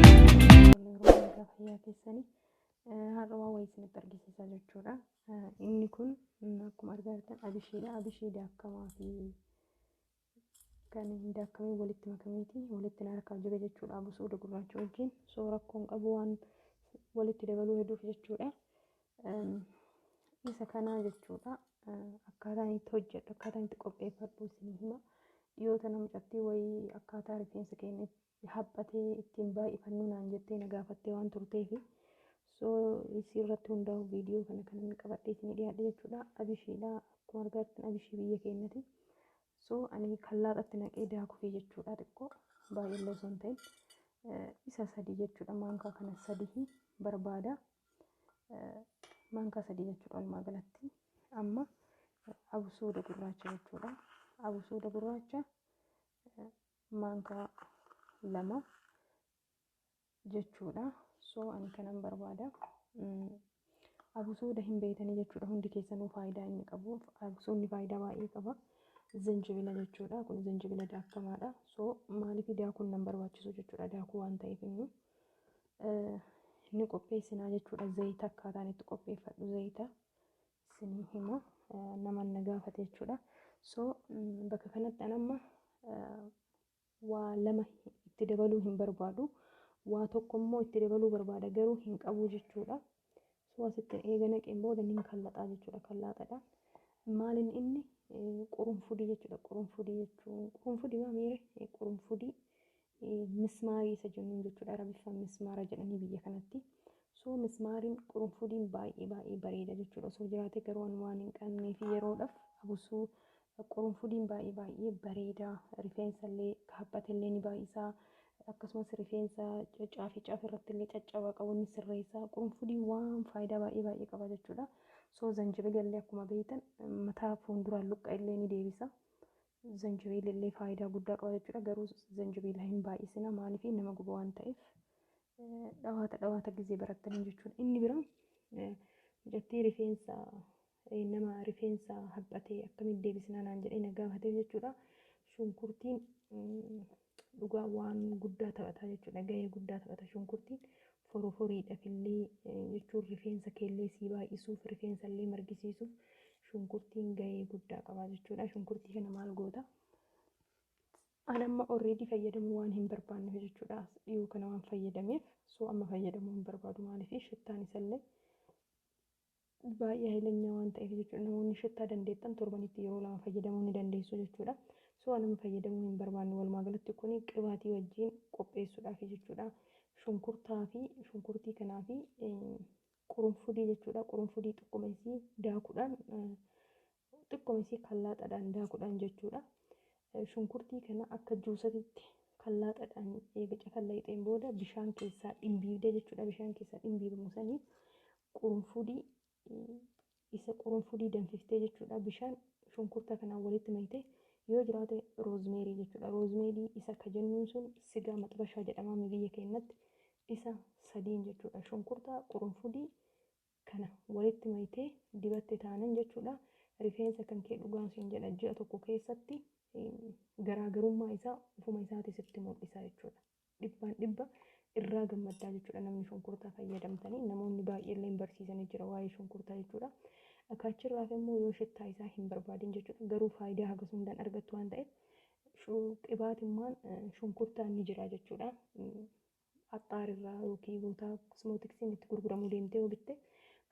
Oromoo fayyaa keessanii har'a waan wayii isinitti argisiisaa jechuudha. Inni kun akkuma argaa jirtan abishiidha. Abishii daakamaa fi kan hin daakkamee walitti makameeti walitti na harkaa jibe jechuudha. Abusuuda gurraacha wajjin soo rakkoon qabu waan walitti dabaluu hedduuf jechuudha. Isa kanaa jechuudha. Akkaataan itti hojjedhu akkaataan itti qopheeffadhu isin hima. Dhiyoo tana mucattii wayii akkaataa rifeensa keenya haphatee ittiin baay'ifannu naan jettee na gaafattee waan turteefi so isii irratti hundaa'u viidiyoo kana kan inni qabadhee isinii dhiyaadhe jechuudha. Abishiidha. Akkuma argaa jirtan abishii biyya keenyati. So ani kallaaxatti naqee daakufi jechuudha xiqqoo baay'eellee osoo hin ta'in isa sadii jechuudha maankaa kana sadii barbaada. Maankaa sadii jechuudha walumaa galatti. Amma abusuuda gurraacha jechuudha. Abusuuda gurraacha maankaa lama jechuudha. So ani kanan barbaada. Abusuuda hin beektanii jechuudha. Hundi keessanuu faayidaa inni qabu. Abusuudni faayidaa baay'ee qaba. Zanjibila jechuudha. Kun zanjibila daakamaadha. So maaliif daakuun nan barbaachisu jechuudha. Daakuu waan ta'eef inni ni qopheessinaa jechuudha. Zayita akkaataan itti qopheeffadhu zayita isinii hima. Naman na gaafate jechuudha. So bakka kanatti an amma waa lama itti dabaluu hin barbaadu. Waa tokko immoo itti dabaluu barbaada garuu hin qabu jechuudha. So asitti eega naqeen booda nin kallaxaa jechuudha kallaaxadhaan. Maalin inni qurunfudii jechuudha. Qurunfudii jechuun qurunfudii maa miire qurunfudii mismaarii isa jennuun jechuudha. Arabiffaan mismaara jedhanii biyya kanatti. So mismaariin qurunfudiin baay'ee baay'ee bareeda jechuudha. Osoo jiraate garuu ani waan hin qabneef yeroodhaaf abusuu qurunfudiin baay'ee baay'ee bareeda. Rifeensa illee haaphate illee ni baay'isa. Akkasumas rifeensa caafii caafii irratti illee caccabaa qabu ni sirreessa. Qurunfudiin waan faayidaa baay'ee baay'ee qaba jechuudha. So zanjibili illee akkuma beektan mataa fuulduraan luqqa illee ni deebisa. Zanjibiilli illee faayidaa guddaa qaba jechuudha. Garuu zanjibiila hin baay'isina maaliif nama guba waan ta'eef dhawaata dhawaata gizee barattanii jechuudha. Inni biraa mucattii rifeensa nama rifeensa haphatee akkamitti deebisnaa naan jedhee na gaafatee jechuudha. Shunkurtiin dhugaa waan guddaa taphata jechuudha. Gahee guddaa taphata shunkurtiin foroforiidhaaf illee jechuun rifeensa keellee sii baay'isuuf rifeensa illee margisiisuuf shunkurtiin gahee guddaa qaba jechuudha. Shunkurtii kana maal goota? An amma already fayyadamuu waan hin barbaanneef jechuudha. Dhiyoo kana waan fayyadameef so amma fayyadamuu hin barbaadu maaliif shittaan isallee baay'ee hayilanyaa waan ta'eef jechuudha. Namoonni shittaa dandeettan torbanitti yeroo lama fayyadamuu ni dandeessu jechuudha. So an amma fayyadamuu hin barbaanne walumaa galatti kun qibaatii wajjin qopheessuudhaaf jechuudha. Shunkurtaa fi shunkurtii kanaa fi qurunfudii jechuudha. Qurunfudii xiqquma isii daakuudhaan xiqquma isii kallaaxadhaan daakuudhaan jechuudha. Shunkurtii kana akka juusatitti kallaaxadhaan eega cafallayxeen booda bishaan keessaa dhimbiibdee jechuudha. Bishaan keessaa dhimbiibamu sanii qurunfudii isa qurunfudii danfiftee jechuudha. Bishaan shunkurta kanaan walitti makte yoo jiraate roozmeerii jechuudha. Roozmeerii isa ka jennuun sun sigaa maxbashaa jedhama biyya keenyatti isa sadiin jechuudha. Shunkurta qurunfudii kana walitti maktee dibatte taanan jechuudha. Rifeensa kan kee dhugaan siin jedha ji'a tokko keessatti garaagarummaa isaa ofuma isaati sitti mul'isa jechuudha. Dhibbaan dhibba irraa gammaddaa jechuudha namni shunkurtaa fayyadamtanii namoonni baay'ee illee barsiisanii jira waa'ee shunkurtaa jechuudha. Akaachirraaf immoo yoo shittaa isaa hin barbaadin jechuudha. Garuu faayidaa hagas hundaan argattu waan ta'eef qibaatimmaan shunkurtaan ni jira jechuudha. Axxaarirraa yookiin bootaa kosmootiksiin itti gurguramu deemtee yoo bitte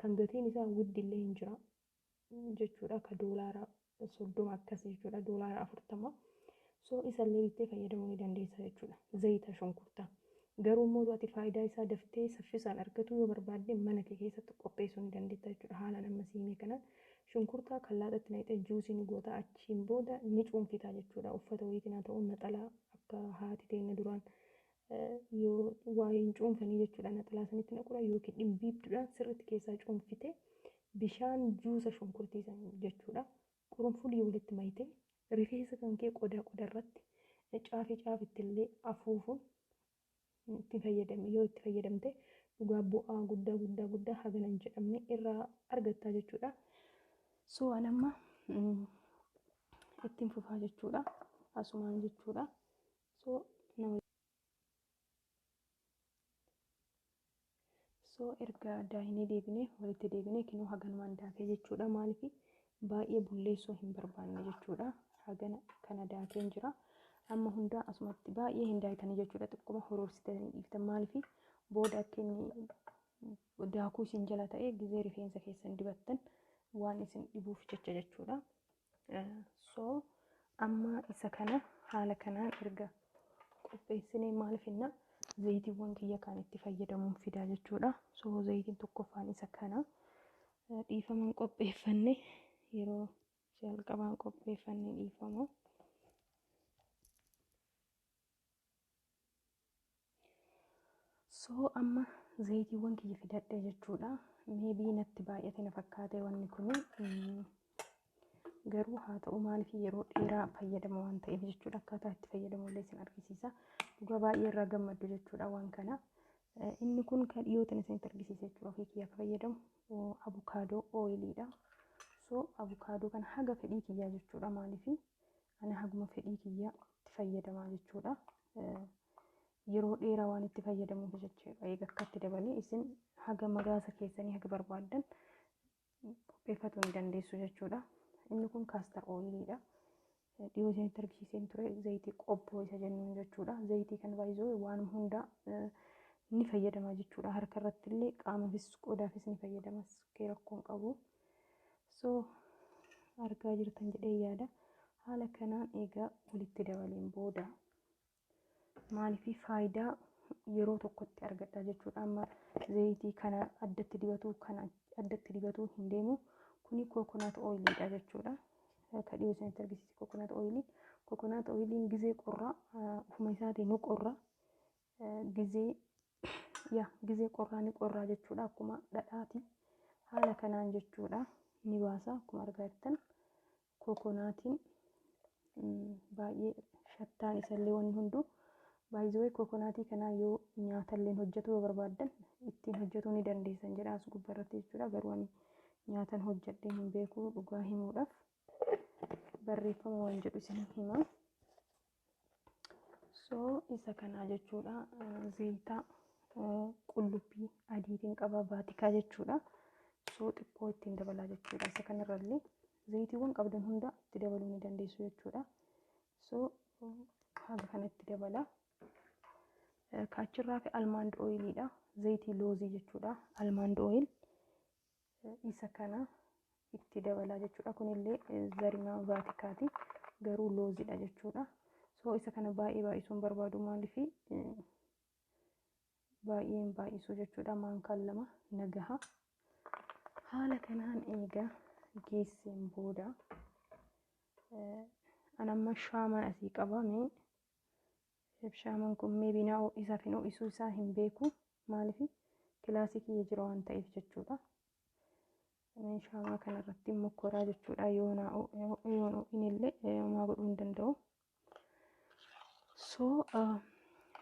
kan gatiin isaa widdi illee hin jira jechuudha. Akka doolaara 30 akkas jechuudha. Doolaara 40. So isallee bittee fayyadamuu ni dandeessa jechuudha. Zayita shunkurtaa. Garuu immoo ati faayidaa isaa daftee saffisaan argatu yoo barbaadde mana kee keessatti qopheessuu ni dandeetta jechuudha. Haalaan amma siimee kanaan shunkurtaa kallaaxatti naqxee juusii ni goota achiin booda ni cuunfita jechuudha. Uffata wayiitiin haa ta'u naxalaa akka haati teenya duraan yoo waa hin cuunfanii jechuudha. Naxalaa sanitti naquudha yookiin dhimbiibduudhaan sirriitti keessaa cuunfite bishaan juusa shunkurtii san jechuudha. Qurunfulii walitti mayitee rifeensa kan kee qodaa qodaa irratti caafii caafitti illee afuufuun itti fayyadame yoo itti fayyadamte Dhugaa bu'aa guddaa guddaa guddaa hagana hin jedhamne irraa argattaa jechuudha. So an amma ittiin fufaa jechuudha. Asumaan jechuudha. So nama So erga daayinee deebinee walitti deebinee kinoo haganumaan daakee jechuudha. Maaliif baay'ee bulleessuu hin barbaanne jechuudha. Hagana kana daakeen jira. Amma hundaa asumatti baay'ee hin daayitanii jechuudha. Xiqquma horoorsitanii dhiiftan, maaliif booda akka inni daakuu isin jala ta'e gizee rifeensa keessan dibattan waan isin dhibuuf jecha jechuudha. So amma isa kana haala kanaan erga qopheessinee maal finna? Zayitiiwwan kiyya kan itti fayyadamuun fidaa jechuudha. So zayitiin tokkoffaan isa kana. Dhiifaman qopheeffanne, yeroo jalqabaan qopheeffanne, dhiifama. So amma zayitiiwwan kiyya fidadhe jechuudha. Maybe natti baay'ate na fakkaate wanni kun, garuu haa ta'u, maaliif yeroo dheeraa fayyadama waan ta'eef jechuudha. Akkaataa itti fayyadamu illee isin argisiisa. Dhugaa baay'ee irraa gammaddu jechuudha waan kana. Inni kun kan dhiyootan isinitti argisiisa jechuudha. Ofii kiyya akka fayyadamu avocado oiliidha. So abukaadoo kana haga fedhii kiyyaa jechuudha. Maaliif ani haguma fedhii kiyyaa itti fayyadamaa jechuudha. Yeroo dheeraa waan itti fayyadamuuf jechuudha. Eega akkatti dabalee isin haga magaasa keessanii haga barbaaddan qopheeffatuu ni dandeessu jechuudha. Inni kun castor oiliidha. Dhiyoo isinitti argisiiseen ture, zayitii qobboo isa jennuun jechuudha. Zayitii kan baay'isuu waan hunda ni fayyadama jechuudha. Harka irratti illee, qaamaafis qodaafis ni fayyadama. Rakkoon qabu. So argaa jirtan jedhee yaada. Haala kanaan egaa walitti dabaleen booda, maaliif faayidaa yeroo tokkotti argadha jechuudha. Amma zayitii kana addatti dibatu, kana addatti dibatu hin deemu. Kuni coconut oiliidha jechuudha. Ka dhiyoo isinitti argisiise coconut oilii. Coconut oiliin gizee qorraa ofuma isaatiin nu qorra. Gizee yaa gizee qorraa ni qorraa jechuudha, akkuma dhadhaati. Haala kanaan jechuudha ni baasa. Akkuma argaa jirtan coconutiin baay'ee shattaan isallee wanni hunduu baay'ee coconutii kanaa yoo nyaatallee hojjetuu yoo barbaaddan ittiin hojjetuu ni dandeessan jedha as gubbaarratti jechuudha. Garuu ani nyaatan hojjedhee hin beeku, dhugaa himuudhaaf barreeffama waan jedhu isin hima. So isa kanaa jechuudha, zayita qullubbii adiitiin qaba, vaatikaa jechuudha. So xiqqoo ittiin dabalaa jechuudha. Isa kanarrallee zayitiiwwan qabdan hunda itti dabaluu ni dandeessu jechuudha. So haga kanatti dabala. Kaachirraa fi almond oiliidha. Zayitii loozii jechuudha. Almond oil isa kana itti dabalaa jechuudha. Kunillee zarima vaatikaati. Garuu looziidha jechuudha. So isa kana baay'ee baay'isuun barbaadu, maaliif baay'een baay'isuu jechuudha. Maankaan 2 nagaha. Haala kanaan eega geesseen booda an amma shaamaan asii qabame. Shaamaan kun maybe na ho'isaaf hin ho'isuu isaa hin beeku, maaliif kilaasii kiyya jira waan ta'eef jechuudha. Shaamaa kanarratti mokkoraa jechuudha. Yoo ho'in illee homaa godhuu hin danda'u. So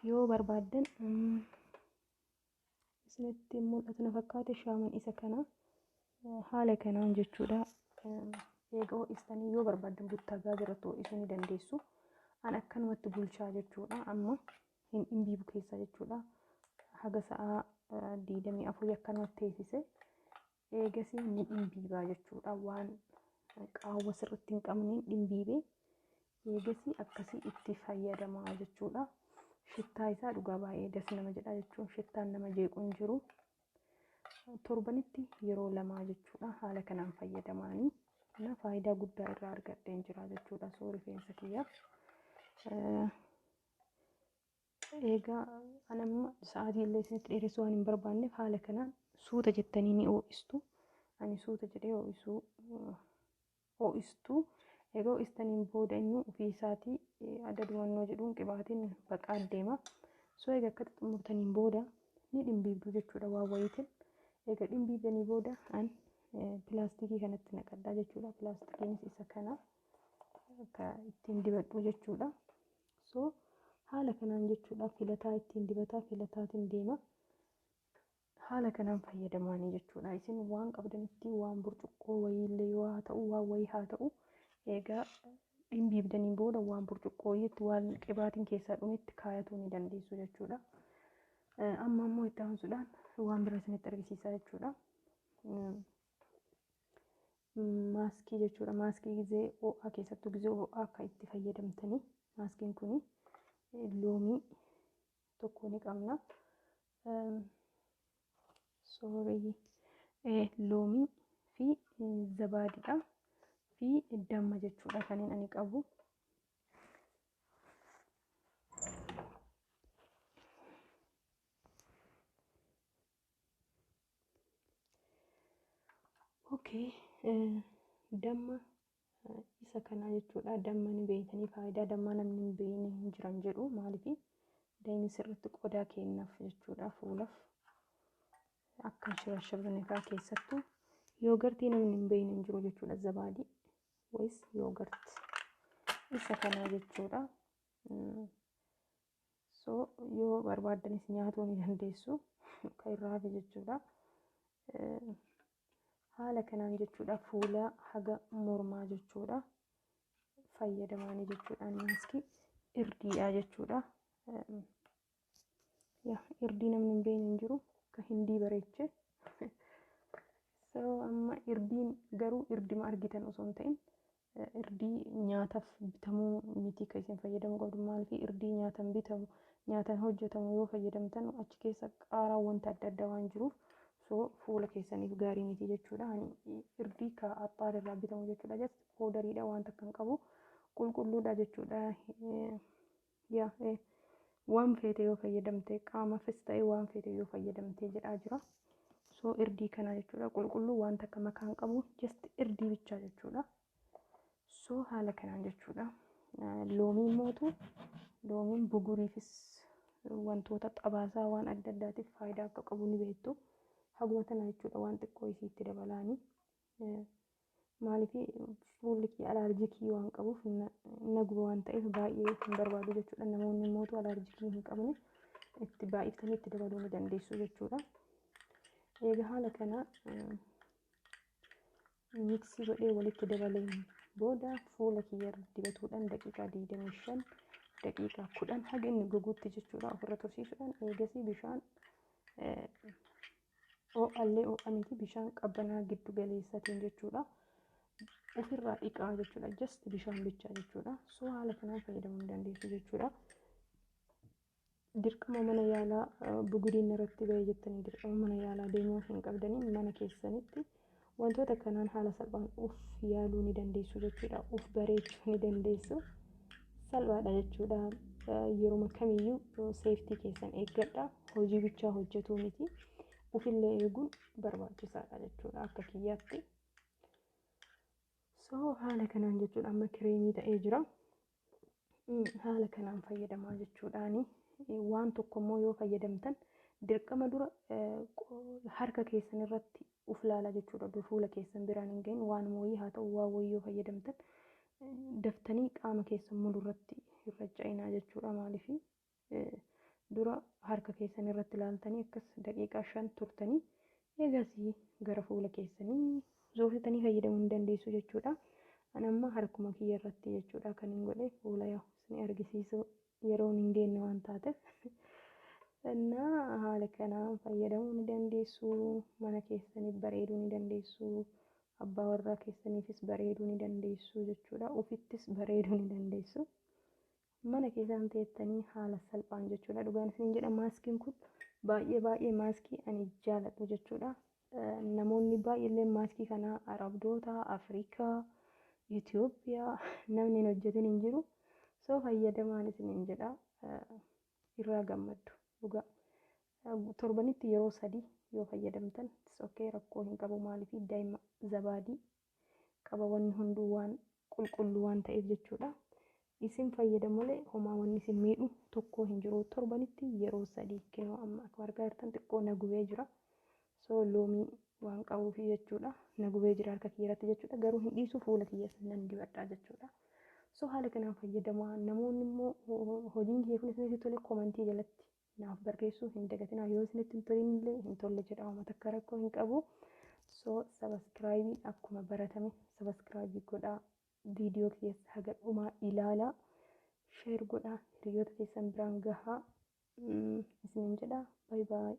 yoo barbaaddan isinitti mul'atu na fakkaate shaamaan isa kana haala kanaan jechuudha. Eega ho'istanii yoo barbaaddan buttaa gaazii irratti ho'isuu ni dandeessu. An akkanumatti bulchaa jechuudha. Amma hin dhimbiibu keessa jechuudha. Haga sa'a 24 akkanumatti teessise eegasii ni dhimbiibaa jechuudha. Waan qaawwa sirriitti hin qabneen dhimbiibee eegasii akkasii itti fayyadamaa jechuudha. Shittaa isaa dhugaa baay'ee das nama jedha jechuun shittaan nama jeequ hin jiru. Torbanitti yeroo lamaa jechuudha haala kanaan fayyadamaanii na faayidaa guddaa irraa argadheen jira jechuudha. So rifeensa kiyyaaf. Egaa anamma sa'aatii illee isinitti dheeressuu waan hin barbaanneef haala kanaan suuta jettanii ni ho'istu. Ani suuta jedhee ho'isuu ho'istu. Egaa ho'istaniin booda inni ofii isaatii adda dumannoo jedhuun qibaatiin baqaa deema. So egaa akka xumurtaniin booda ni dhimbiibdu jechuudha waan wayiitiin. Egaa dhimbiibdanii booda an pilaastikii kanatti naqadhaa jechuudha. Pilaastikiinis isa kana akka ittiin dibadhu jechuudha. So haala kanaan jechuudha, filataa ittiin dibataa filataatiin deema. Haala kanaan fayyadamaanii jechuudha. Isin waan qabdanitti waan burcuqqoo wayiillee yoo haa ta'u, waan wayii haa ta'u, egaa dhimbiibdaniin booda waan burcuqqoo wayiitti waan qibaatiin keessaa dhumetti kaayatuu ni dandeessu jechuudha. Amma immoo itti aansuudhaan waan bira isinitti argisiisaa jechuudha. Maaskii jechuudha. Maaskii gizee ho'aa, keessattuu gizee ho'aa akka itti fayyadamtanii. Maaskiin kuni loomii tokko ni qabna. Sorry, loomii fi zabaadiidha fi damma jechuudha kanneen ani qabu. Okay, damma isa kanaa jechuudha. Damma ni beektanii, faayidaa dammaa namni hin beekne hin jiran jedhu. Maaliif? Dammi sirriitti qodaa kennaaf jechuudha, fuulaaf akka hin shirashirrine fa'aa. Keessattuu yogurtii namni hin beekne hin jiru jechuudha. Zabaadii wayis yogurt isa kanaa jechuudha. So yoo barbaaddanis nyaatuu ni dandeessu kan irraa hafe jechuudha. Haala kanaan jechuudha, fuula haga mormaa jechuudha fayyadamaanii jechuudha. Maaskii irdiidha jechuudha. Yaa, irdii namni hin beekne hin jiru, akka hindii bareeche. So amma irdiin garuu irdima argitan osoo hin ta'in, irdii nyaataaf bitamuu miti kan isin fayyadamuu qabdu. Maaliif? Irdii nyaatan bitamu, nyaatan hojjetamu yoo fayyadamtan achi keessa qaaraa wanta adda addaa waan jiruuf, so fuula keessaniif gaarii miti jechuudha. Irdii ka axxaar irraa bitamu jechuudha. Just powderiidha, wanta kan qabu qulqulluudha jechuudha. Yaa, waan feete yoo fayyadamte, qaamaafis ta'e waan feete yoo fayyadamte jedhaa jira. So irdii kana jechuudha, qulqulluu, wanta akka makaan qabu, just irdii bichaa jechuudha. So haala kanaan jechuudha. Loomiin mootu, loomiin buguriifis wantoota xabaasaa waan adda addaatiif faayidaa akka qabu ni beektu. Haguma tana jechuudha, waan xiqqoo isiitti dabalaanii. Maaliif? Fuulli kiyya alaarjikii waan qabuuf, na guba waan ta'eef baay'ee hin barbaadu jechuudha. Namoonni mootu alaarjikii hin qabne itti baay'iftanii itti dabaluu ni dandeessu jechuudha. Egaa haala kana mix godhee walitti dabaleen booda fuula kiyya dibatuudhaan daqiiqaa 25, daqiiqaa 10, haga inni goguutti jechuudha, ofirra tursiisuudhaan, eegasii bishaan ho'allee ho'a miti, bishaan qabbanaa giddu galeessatiin jechuudha. Ofirraa dhiqaa jechuudha. Just bishaan bichaa jechuudha. So haala kanaan fayyadamuu ni dandeessu jechuudha. Dirqama mana yaalaa buguriin irratti bahee jettanii dirqama mana yaalaa deemuu hin qabdanii, mana keessanitti wantoota kanaan haala salphaan uf yaaluu ni dandeessu jechuudha. Uf bareechuu ni dandeessu. Salphaadha jechuudha. Yeroo kamiyyuu safety keessan eeggadha. Hojii bichaa hojjetuu miti. Ufillee eeguun barbaachisaadha jechuudha akka kiyyaatti. So haala kanaan jechuudha, amma kireemii ta'ee jira. Haala kanaan fayyadamaa jechuudhaani. Waan tokko immoo yoo fayyadamtan dirqama dura harka keessan irratti uf laala jechuudha. Fuula keessan biraan hin gahin, waan wayii haa ta'u, waan wayii yoo fayyadamtan daftanii qaama keessan mulu irratti hin racca'inaa jechuudha. Maaliif? Dura harka keessan irratti ilaaltanii akkas daqiiqaa 5 turtanii, eegasii gara fuula keessanii zoorsitanii fayyadamuu ni dandeessu jechuudha. Ani amma harkuma kiyya irratti jechuudha kan hin godhe, fuula isin argisiisu yeroon hin geenye waan taateef. Innaa haala kanaan fayyadamuu ni dandeessu. Mana keessaniif bareeduu ni dandeessu. Abbaa warraa keessaniifis bareeduu ni dandeessu jechuudha. Ofittis bareeduu ni dandeessu. Mana keessan teettanii haala salphaan jechuudha. Dhugaan isin jedha, maaskiin kun baay'ee baay'ee maaskii ani jaaladhu jechuudha. Namoonni baay'eellee maaskii kana Arabdoota, Afrikaa, Itoophiyaa namni hin hojjetin hin jiru. So fayyadamaan isiniin jedha, irraa gammaddu dhugaa. Torbanitti yeroo 3 yoo fayyadamtan okay, rakkoo hin qabu. Maaliif? Daa'ima zabaadii qaba, wanni hunduu waan qulqulluu waan ta'eef jechuudha. Isin fayyadamu malee homaa wanni isin miidhu tokko hin jiru. Torbanitti yeroo 3. Kinoo amma akkuma argaa jirtan xiqqoo na gubee jira. So loomii waan qabuufi jechuudha. Na gubee jira harka kiyyatti jechuudha. Garuu hin dhiisu, fuula kiyyas nan dibadha jechuudha. So haala kanaan fayyadamaa. Namoonni immoo hojiin kiyya kun isinitti tole, commentii jalatti Naaf barreessuu hin dagatinaa. Yoo isinitti hin tolin illee hin tolle jedha, uummata akka rakkoo hin qabu. So subscribe akkuma baratame subscribe godhaa. Viidiyoo keessa haga dhumaa ilaalaa. Share godhaa, hiriyoota keessan biraan gahaa. Isiniin jedha, bye bye.